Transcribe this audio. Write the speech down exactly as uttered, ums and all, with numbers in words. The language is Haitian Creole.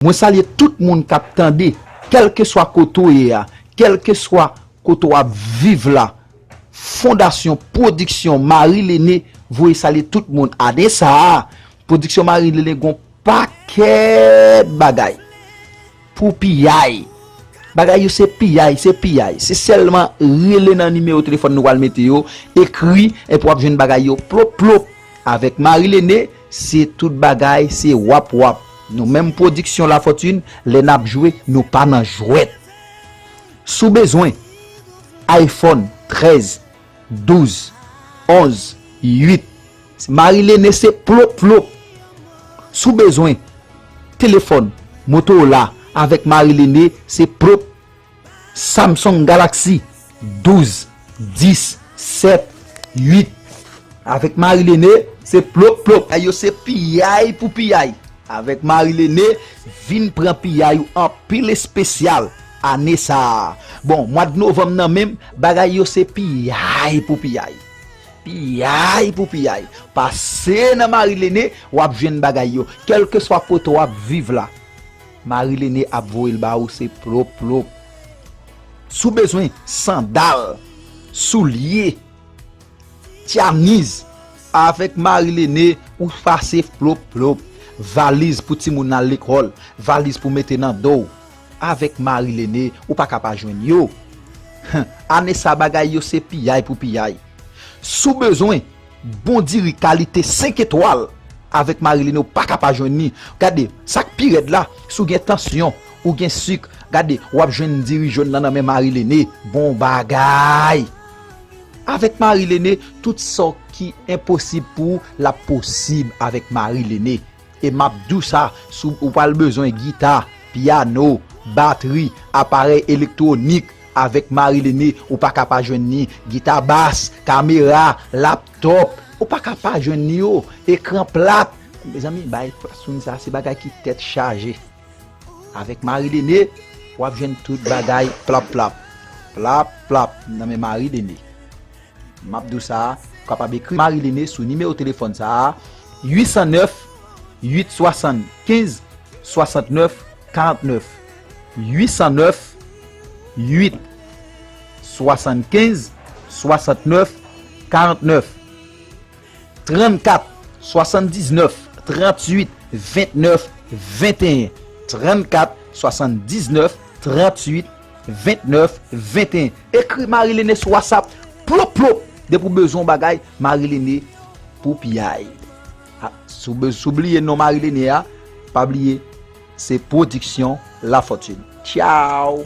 Mwen salye tout moun k ap tande, kèlkeswa kote w ye a, kèlkeswa kote w ap viv la. Fondasyon Pwodiksyon Marie Lene voye salye tout moun. Ane sa a, Pwodiksyon Marie Lene gon pakèt bagay pou piyay. Bagay yo se piyay, se piyay. Se sèlman rele nan nimewo telefòn nou pral mete yo, ekri, epi w ap jwenn bagay yo plop plop. Avèk Marie Lene, se tout bagay, se wap wap. Nou menm Pwodiksyon Lafortune, lè n ap jwe, nou pa nan jwèt. Si w bezwen iPhone trèz, douz, onz, uit, Marie Lene se plop plop. Si w bezwen telefòn Motorola avèk Marie Lene, se plop. Samsung Galaxy douz, dis, sèt, uit. Avèk Marie Lene, se plop plop. Ay yo se piyay pou piyay. Avèk Marie Lene, vin pran piyay ou anpil espesyal ane sa a. Bon, mwa d novanm nan menm, bagay yo se piyay pou piyay. Piyay pou piyay. Pase nan Marie Lene, w ap jwenn bagay yo. Kèlkeswa kote w ap viv la, Marie Lene ap voye l ba ou, se plop plop. Si w bezwen sandal, soulye, tyaniz, avèk Marie Lene, ou pase plop plop. Valiz pou timoun al lekòl, valiz pou mete nan do w. Avèk Marie Lene, ou pa ka pa jwenn yo. Ane sa bagay yo se piyay pou piyay. Si w bezwen bon diri kalite senk etwal, avèk Marie Lene, ou pa ka pa jwenn li. Gade, sa k pi rèd la, si w gen tansyon, ou gen sik, gade, w ap jwenn diri jòn nan nan men Marie Lene. Bon bagay! Avèk Marie Lene, tout sa ki enposib pou ou, l ap posib avèk Marie Lene. E m ap di w sa, si w pral bezwen gita, pyano, batri, aparèy elektwonik, avèk Marie Lene, ou pa ka pa jwenn li. Gita bas, kamera, laptòp, ou pa ka pa jwenn li yo. Ekran plat. Mezanmi, bay plas moun sa, se bagay ki tèt chaje. Avèk Marie Lene, w ap jwenn tout bagay plap plap. Plap plap, nan men Marie Lene. M ap di w sa, ou kapab ekri Marie Lene sou nimewo telefòn sa a, uit san nèf, uit swasann kenz, swasantnèf, karantnèf. Uit san nèf, uit swasann kenz, swasantnèf, karantnèf. Trannkat, swasanndiznèf, trantuit, ventnèf, venteyen. Trannkat, swasanndiznèf, trantuit, ventnèf, venteyen. Ekri Marie Lene sou WhatsApp. Plop, plop. Depi w bezwen yon bagay, Marie Lene pou piyay. A, si w bez-, si w bliye non Marie Lene a, pa bliye, se Pwodiksyon Lafortune. Tchaw!